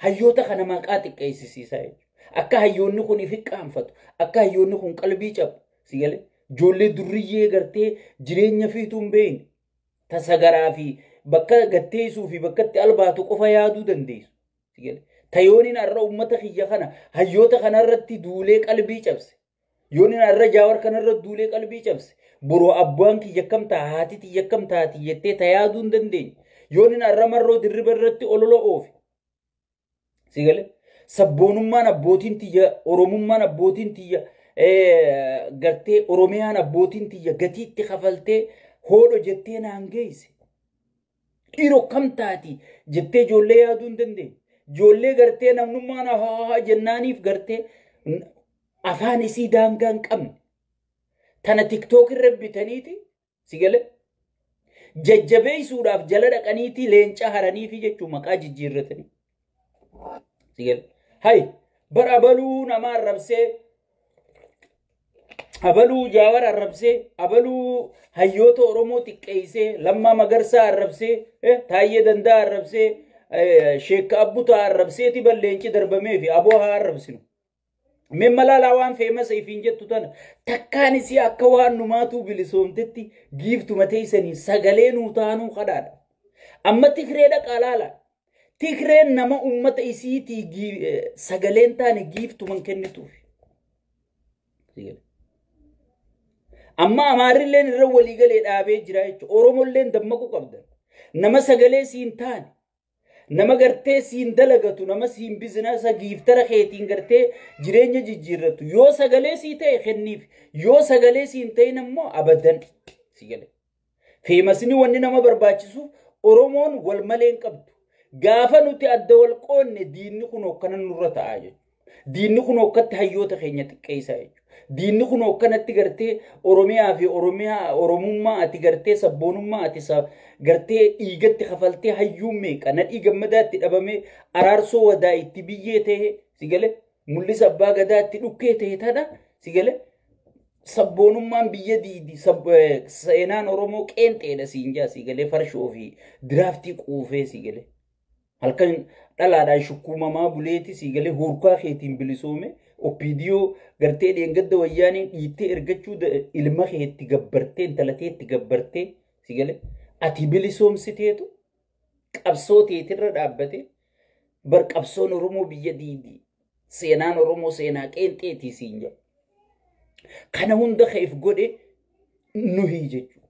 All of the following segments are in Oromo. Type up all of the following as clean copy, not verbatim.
Hayyoota kana maqaa xiqqeessisiisaa jechuudha. Akka hayyoonni kun ifi qaanfatu, akka hayyoonni kun qalbii cabu, si galee ijoollee durriyyee gartee jireenya fiituu hin beekne tasagaraa fi bakka gatteessuu fi bakka itti albaatu qofa yaaduu dandeessu. Si galee tayooniin har'a uummata kiyya kana hayyoota kanarratti duulee qalbii cabse. Yooniin har'a Jaawar kanarratti duulee qalbii cabse. Boroo abbaan kiyya akkam ta'a, haati tiyya akkam taati jettee tayaaduu hin dandeenye. Yooniin har'a Marroo Dirriba irratti olola oofe. Si galee sabboonummaan abbootiin tiyya, oromummaan abbootiin tiyya, gartee Oromiyaan abbootiin tiyya gatiitti kafaltee hoodho jettee naan geesse. Dhiiroo kam taati jettee ijoollee yaaduu hin dandeenye. Ijoollee gartee namnummaan haa jennaaniif gartee afaan isii daangaa hin qabne. Tana TikTok irra bitaniiti si galee jajjabeessuudhaaf jala dhaqaniiti leenca haraniifi jechuun maqaa jijjiirratanii. Si galee hay bar abaluu nama arrabsee, abaluu Jaawar arrabsee, abaluu hayyoota Oromoo xiqqeessee, Lammaa Magarsaa arrabsee, Taayyee Danda'a arrabsee, Sheekka Abbutaa arrabseeti balleenci darbamee fi aboo haa arrabsinu. Mee malaalaa waan feemasa ifiin jettu tana takkaan isii akka waan numaatuu bilisoomtetti giiftuma teessanii sagalee nuu taanuu kadhaadha. Amma Tigree dhaqaa laala. Tigreen nama ummata isiitii sagaleen taane giiftuman kennituuf. Amma Amaarrilleen irra walii galee dhaabee jira jechuudha. Oromolleen dammaquu qabda. Nama sagalee siin taane, nama gartee siin dalagatu, nama siin bizinasa giiftara keetiin gartee jireenya jijjiirratu. Yoo sagalee sii ta'e kenniif, yoo sagalee siin ta'in ammoo abadan si gale. Feemasni wanni nama barbaachisuuf Oromoon wal malee hin qabdu. Gaafa nuti adda wal qoonne diinni kun hokkana nurra ta'a jechuudha. Diinni kun hokkatti hayyoota keenya xiqqeessaa jechuudha. Diinni kun hokkanatti gartee Oromiyaa fi Oromiyaa Oromummaa ati gartee sabboonummaa ati gartee dhiigatti kafaltee hayyuun meeqa Nadhii Gammadaatti dhabamee, Araarsoo Wadaa itti biyyee ta'e, si gale, Mul'isa Abbaa Gadaatti dhukkee ta'e tana, si gale, sabboonummaan biyya diidi seenaan Oromoo qeenxeedha siin jaa, si galee, farshoo fi diraaftii quufee, si galee halkan dhalaadhaan shukkuumamaa buleeti, si galee, hurkaa keetiin bilisoome OPDO gartee dheengadda wayyaaniin dhiittee ergachuu ilma keetti gabbartee intala teetti gabbartee, si galee, ati bilisoomsiteetu qabsoo teetirra dhaabbate. Bar qabsoon Oromoo biyya diidi, seenaan Oromoo seenaa qeenxeetii siin jedha. Kana hunda ka'eef godhe nuhi jechuudha.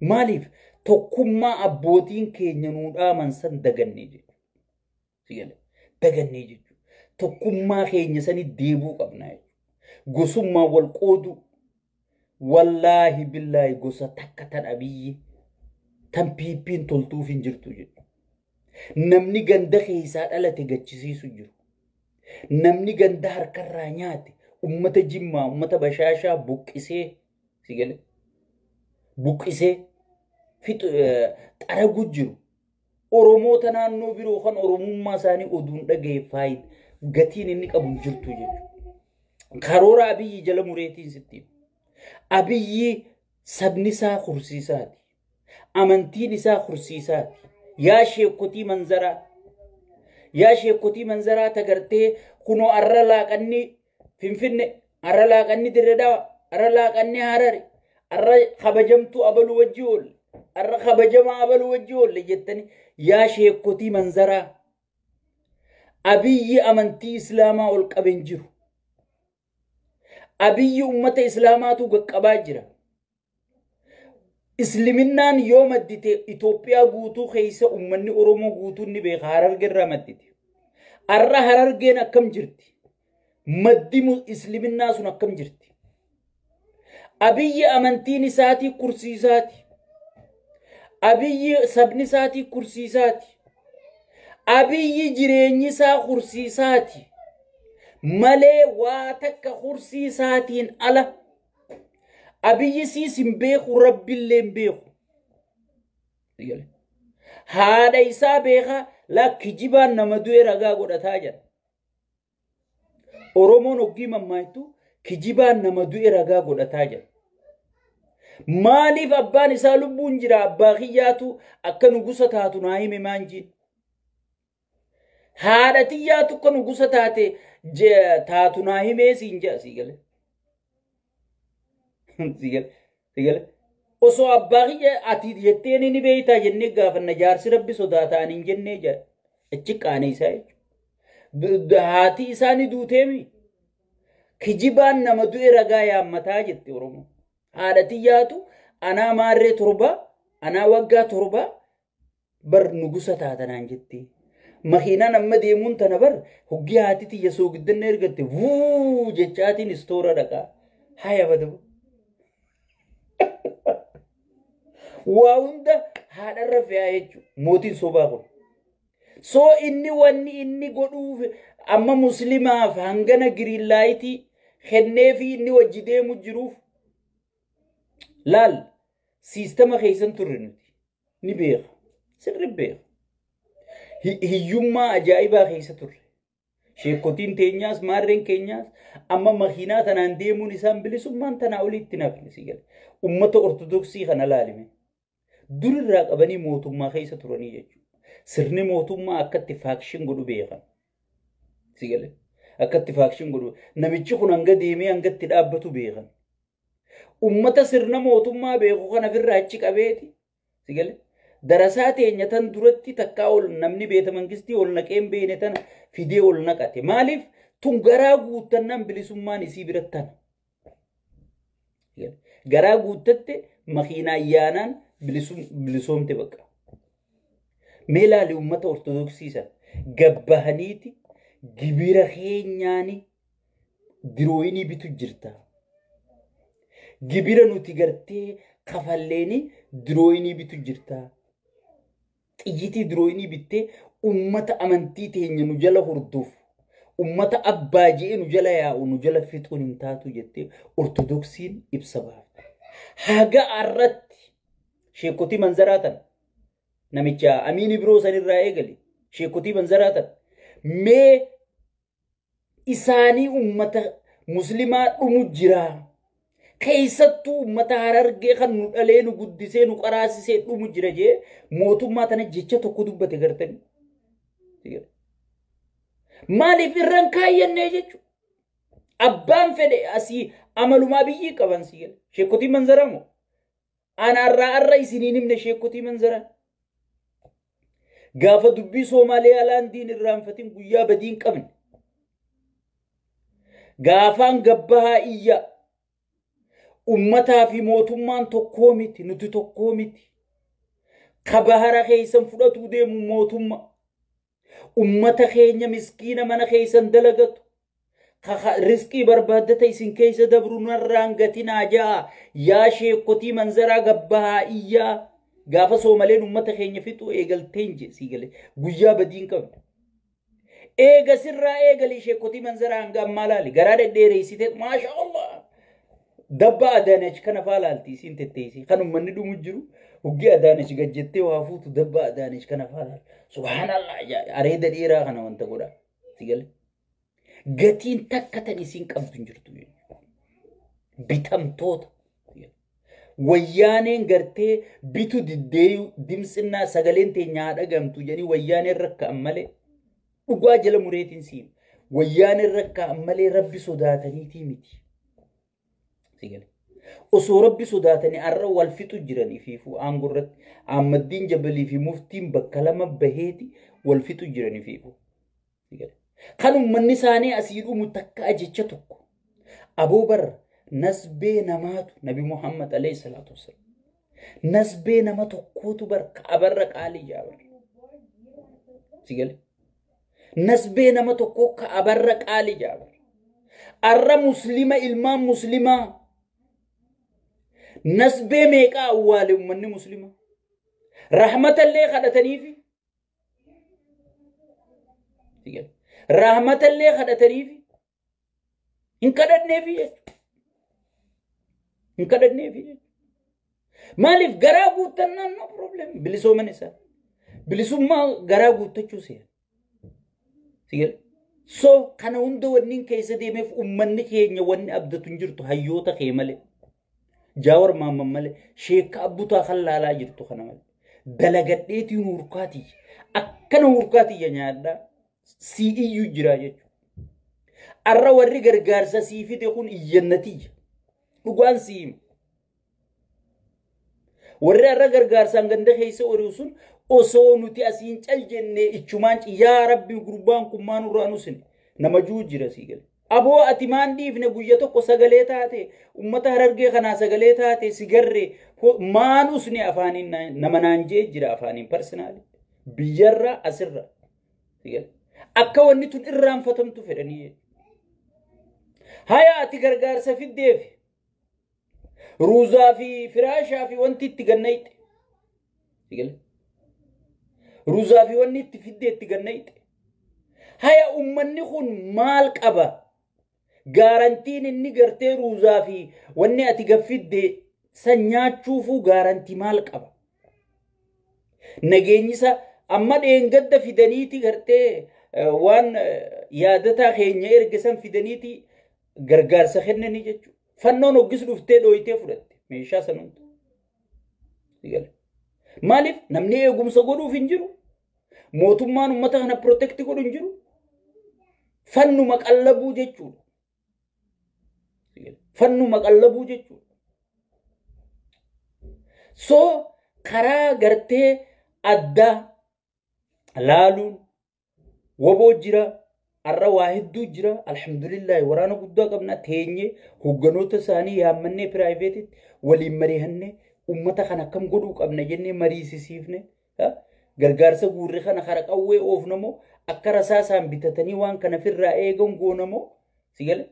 Maaliif tokkummaa abbootiin keenya nuu dhaaman san dagannee jechuudha. Dagannee jechuudha. Tokkummaa keenya sani deebuu qabna jechuudha. Gosummaa wal qooduu. Wallaahi billaahi gosa takka tan Abiyyi tan PP'n toltuuf hin jirtu jechuudha. Namni ganda keessaa dhalate gachisiisu jiru. Namni ganda harkarraa nyaate ummata Jimmaa, ummata Bashaashaa buqqisee, si gale, buqqisee fixu xaragu jiru. Oromoota naannoo biroo kan Oromummaa isaanii oduun dhagaye faayida gatiin inni qabu hin jirtu jechuudha. Karoora Abiyyi jala mureetiin sitti. Abiyyi sabni isaa kursiisaati. Amantiin isaa kursiisaati. Yaa sheekotii manzaraa. Yaa sheekotii manzaraa tagartee kunoo arra laaqanni Finfinne, arra laaqanni Dirre Dhawa, arra laaqanni Harari, arra kabajamtuu abaluu wajji oolle, arra kabajamaa abaluu wajji oolle jettanii yaa sheekotii manzaraa. Abiyyi amantii Islaamaa ol qabe hin jiru. Abiyyi ummata Islaamaatu qaqqabaa jira. Isliminnaan yoo maddite Itoophiyaa guutuu keessa uummanni Oromoo guutuun ni beeka, Hararge irraa maddite. Arra Harargeen akkam jirti? Maddi Isliminnaa sun akkam jirti? Abiyyi amantiin isaatii kursiisaati. Abiyyi sabni isaatii kursiisaati. Abiyyi jireenyi isaa kursiisaati. Malee waa takka kursiisaatiin ala. Abiyyi siis hin beeku, Rabbillee hin beeku. Haadha isaa beekaa lakki jibaan nama du'e ragaa godhataa jira. Oromoon hoggii mammaaytu kijibaan nama du'e ragaa godhataa jira. Maaliif abbaan isaa lubbuun jira abbaa kiyyaatu akka nugusa taatu naa hime maan jiin? Haadha tiyyaa tokko nugusa taate taatu naa himee siin jedha sii gale. Sii gale. Sii gale. Osoo abbaa kiyya ati jettee ni beeytaa jennee gaafanna jaarsi rabbi sodaataan hin jennee jedha. Achi qaaneessaa jechuudha. Haati isaa ni duuteemi. Kijibaan nama du'e ragaa yaammataa jette Oromoo. Haadha tiyyaatu anaa maarree 7 anaa waggaa 7 bar nugusa taatanaan jette. Makiinaan amma deemuun tana bar hoggii haati tiyya soogiddanna ergatte vuu jechaatiin istoora dhaqaa. Haya badabu. Waa hunda haadharra fe'aa jechuudha. Mootiin sobaa kun. Soo inni wanni inni godhuuf amma muslimaaf hangana giriinlaayitii kenneefi inni wajji deemu jiruuf laal siistama keessan turre nuti ni beeka. Sirri beeka. Hiyyummaa ajaa'ibaa keessa turre. Sheekotiin teenyaas maarreen keenyaas amma makiinaa tanaan deemuun isaan bilisummaan tanaa olitti nafni si gala. Ummata ortodoksii kana laalime. Durirraa qabanii mootummaa keessa turanii jechuudha. Sirni mootummaa akkatti faakshin godhu beekan. Si gale? Akkatti faakshin godhu. Namichi kun hanga deemee hangatti dhaabbatu beekan. Ummata sirna mootummaa beeku kana ofirraa achi qabeeti. Si gale? Darasaa teenya tan duratti takkaa ol namni beeta mangistii ol naqeen beene tana fidee ol naqate. Maaliif tun garaa guuttannaan bilisummaan isii biratti tana. Garaa guuttatte makiinaa ayyaanaan bilisoomte bakka. Mee laali uummata ortodoksii sana gabbahaniiti gibira keenyaani dirooyinii bitu jirta. Gibira nuti gartee kafalleeni dirooyinii bitu jirta. Xiyyitii dirooyinii bittee uummata amantii teenya nu jala hordofu uummata abbaa je'ee nu jala yaa'u nu jala fixuun hin taatu jettee ortodoksiin ibsa baafte. Haga irratti sheekotii manzaraa tana namicha Amiin Ibiroo sanirraa eegale sheekotii manzaraa tana mee isaanii uummata muslimaa dhumu jira. Keessattuu uummata Harargee kan nu dhalee nu guddisee nu qaraasisee dhumu jira jee mootummaa tana jecha tokko dubbate gartanii. Maaliif irraan kaayyannee jechuudha. Abbaan fedhe asii amalumaa biyyii qaban si gala. Sheekotii manzaraa moo? Anaarraa arra isiniin himne sheekotii manzaraa. Gaafa dubbii Soomaaliyaa laandiin irraanfatin guyyaa badii hin qabne. Gaafaan gabbahaa iyya. Ummataa fi mootummaan tokkoo miti nuti tokkoo miti. Ka bahara keessan fudhatuu deemu mootummaa. Ummata keenya miskiina mana keessan dalagatu. Riskii barbaaddata isin keessa dabru narraan gatinaa ja'a. Yaa sheekotii manzaraa gabbahaa iyyaa. Gaafa Soomaleen ummata keenya fixuu eegalteen je sii galee guyyaa badii hin qabne. Eega sirraa eegalii sheekotii manzaraa hanga ammaa laali garaa dhedheereessitee maasha Allah. Dabba Adaanach kana faa laalti isiin tetteessii kan uummanni dhumu jiru hoggi Adaanach gajjettee waa fuutu dabba Adaanach kana faa laalti. Subhaanallah areeda dheeraa kana wanta godha si galee. Gatiin takka tan isiin qabdu hin jirtu. Bitamtoota. Wayyaaneen gartee bitu diddeeyu dimsinnaa sagaleen teenya haa dhagamtu jedhanii wayyaaneen rakka'an malee dhugaa jala mureetiin siin wayyaaneen rakka'an malee rabbi sodaataniitii miti. Osoo rabbi sodaatanii har'a wal fixu jiranii fiifuu aangoo irratti Ahmaddiin Jabalii fi muftiin bakka lama baheeti wal fixu jiranii fiifuu. Kan uummanni isaanii asii dhumu takka jecha tokko. Aboo barra nasbee namaatu Nabi Muhammad alayhi salaatu wasalaam. Nasbee nama tokkootu bar ka'abarra qaalii jaabar. Sigale. Nasbee nama tokkoo ka'abarra qaalii jaabar. Arra muslima ilmaan muslimaa. Nasbee meeqaa awwaale uummanni muslimaa. Rahmatallee kadhataniifi. Sigale. Rahmatallee kadhataniifi. Hin kadhanneefi jechuudha. Hin kadhanneefi jechuudha. Maaliif garaa guuttannaan no problem. Bilisooman isaa. Bilisummaa garaa guuttachuu seera. Sigale. So kana hunda wanni keessa deemeef uummanni keenya wanni abdatu hin jirtu hayyoota kee malee. Jaawar maamman malee sheekka abbutaa kan laalaa jirtu kana malee. Dalagadheetiin hurkaatii akkana hurkaatiyya nyaadhaa. sii iyyuu jira jechuudha. Arra warri gargaarsa sii fide kun iyyannatiyya. Dhugaan sii hima. Warri arra gargaarsaan ganda keessa ori'u sun osoo nuti asiin cal jennee ichumaan yaa rabbi gurbaan kun maan irraa nusine nama juu jira sii gale. Aboo ati maan dhiifne guyya tokko sagalee taate ummata Harargee kanaa sagalee taate si garree maan usne afaaniin nama naan jee jira afaaniin personally biyyarraa asirra akka wanni tun irraanfatamtu fedhanii. Haya ati gargaarsa fiddeef ruuzaa fi firaashaa fi wanti itti gannayxe ruuzaa fi wanni itti fiddee itti gannayxe. Haya ummanni kun maal qaba? Gaarantiin inni gartee ruuzaa fi wanni ati gaffidde san nyaachuufuu gaarantii maal qaba? Nageenyisa amma dheengadda fidaniiti gartee waan yaadataa keenya erga san fidaniiti gargaarsa kennanii jechuudha. Fannoon hoggis dhuftee dhooyitee fudhatte meeshaa san hunda. Maaliif namni eegumsa godhuuf hin jiru? Mootummaan uummata kana protect godhu hin jiru? Fannuma qallabuu jechuudha. Fannuma qallabuu jechuudha. So karaa gartee addaa laaluun waboo jira, arra waa hedduu jira. Alhamdulillahi waraana guddaa qabna teenye hogganoota isaanii yaammannee piraayiveetitti waliin mari'annee ummata kana akkam godhuu qabna jennee mariisisiifne gargaarsa guurri kana kara qawwee oofnamoo akka rasaasaan bitatanii waan kana firraa eegan goonamoo si gale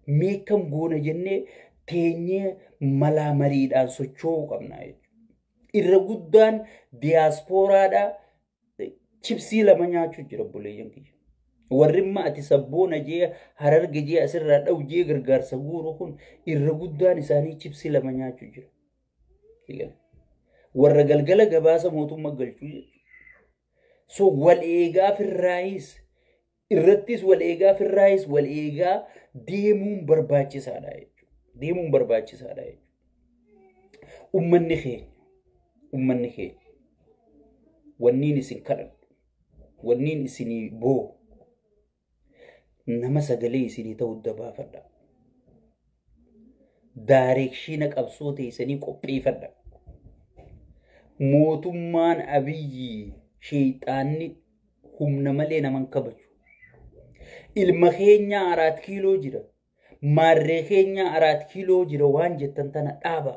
meekam goona jennee teenyee malaa mariidhaan socho'uu qabna jechuudha. Irra guddaan diyaaspooraadhaa chipsii lama nyaachuu jira obboleeyyan kiyya. Warri imma ati sabboona jee Hararge jee asirraa dha'u jee gargaarsa guuru kun irra guddaan isaanii chipsii lama nyaachuu jira. Warra galgala gabaasa mootummaa galchuu jechuudha. So wal eegaa firraayis irrattis wal eegaa firraayis wal eegaa deemuun barbaachisaadha jechuudha. Deemuun barbaachisaadha jechuudha. Ummanni keenya wanniin isin kadhadhu wanniin isinii boo nama sagalee isinii ta'u dabaafadha. Daarekshiina qabsoo teessanii qopheeffadha. Mootummaan Abiyyi sheexaanni humna malee naman kabaju. Ilma keenya 4 kiiloo jira. Maarree keenya 4 kiiloo jira waan jettan tana dhaaba.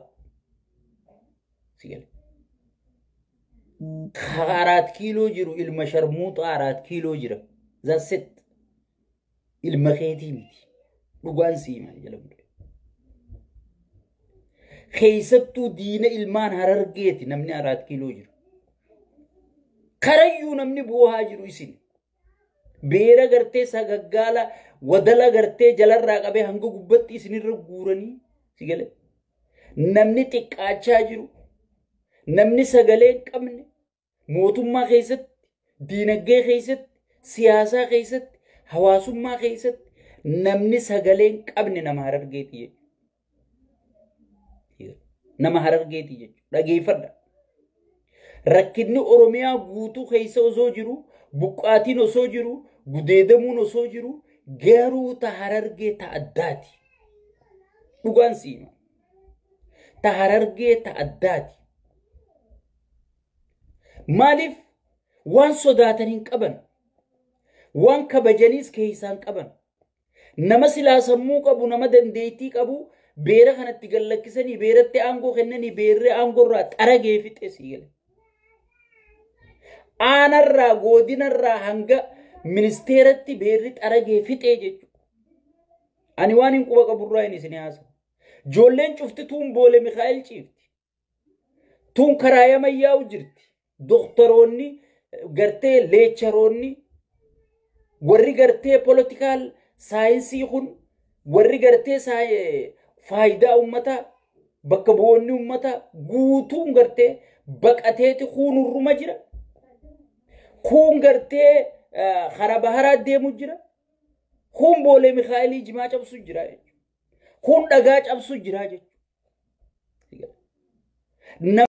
4 kiiloo jiru ilma sharmuuxa 4 kiiloo jira. That's it. Ilma keetii miti. Dhugaan siima jedhamu. Keessattuu diina ilmaan Harargeeti namni 4 kiiloo jiru. Karayyuu namni boohaa jiru isin. Beera gartee sagaggaala wadala gartee jalarraa qabee hanga gubbatti isinirra guuranii si gale. Namni xiqqaachaa jiru. Namni sagalee hin qabne mootummaa keessatti, diinagdee keessatti, siyaasaa keessatti, hawaasummaa keessatti namni sagalee hin qabne nama Harargeeti jechuudha. Nama Harargeeti jechuudha. Dhageeffadha. Rakkinni Oromiyaa guutuu keessa osoo jiru, buqqaatiin osoo jiru, gudeedamuun osoo jiru, garuu ta Harargee ta addaati. Dhugaan siima. Ta Harargee ta addaati. Maaliif waan sodaatan hin qaban, waan kabajaniis keessaa hin qaban, nama silaa sammuu qabu, nama dandeettii qabu, beera kanatti gallakkisanii, beeratti aangoo kennanii, beerree aangoo irraa xaragee fixee sii gale. Aanarraa, godinarraa hanga ministeeratti beerri xaragee fixee jechuudha. Ani waan hin quba qaburraa hin isin haasa'u. Ijoolleen cufti tuun boole Mikaa'el ciifti. Tuun karaa yamayyaa'u jirti. Doktoroonni gartee leecharoonni warri gartee poolitikaal saayinsii kun warri gartee faayidaa uummataa bakka bu'oonni uummataa guutuun gartee baqateeti kuunurruma jira. Kuun gartee karaa baharaa deemu jira. Kuun boolee Mikaa'elii jimaa cabsu jira jechuudha. Kuun dhagaa cabsu jira jechuudha.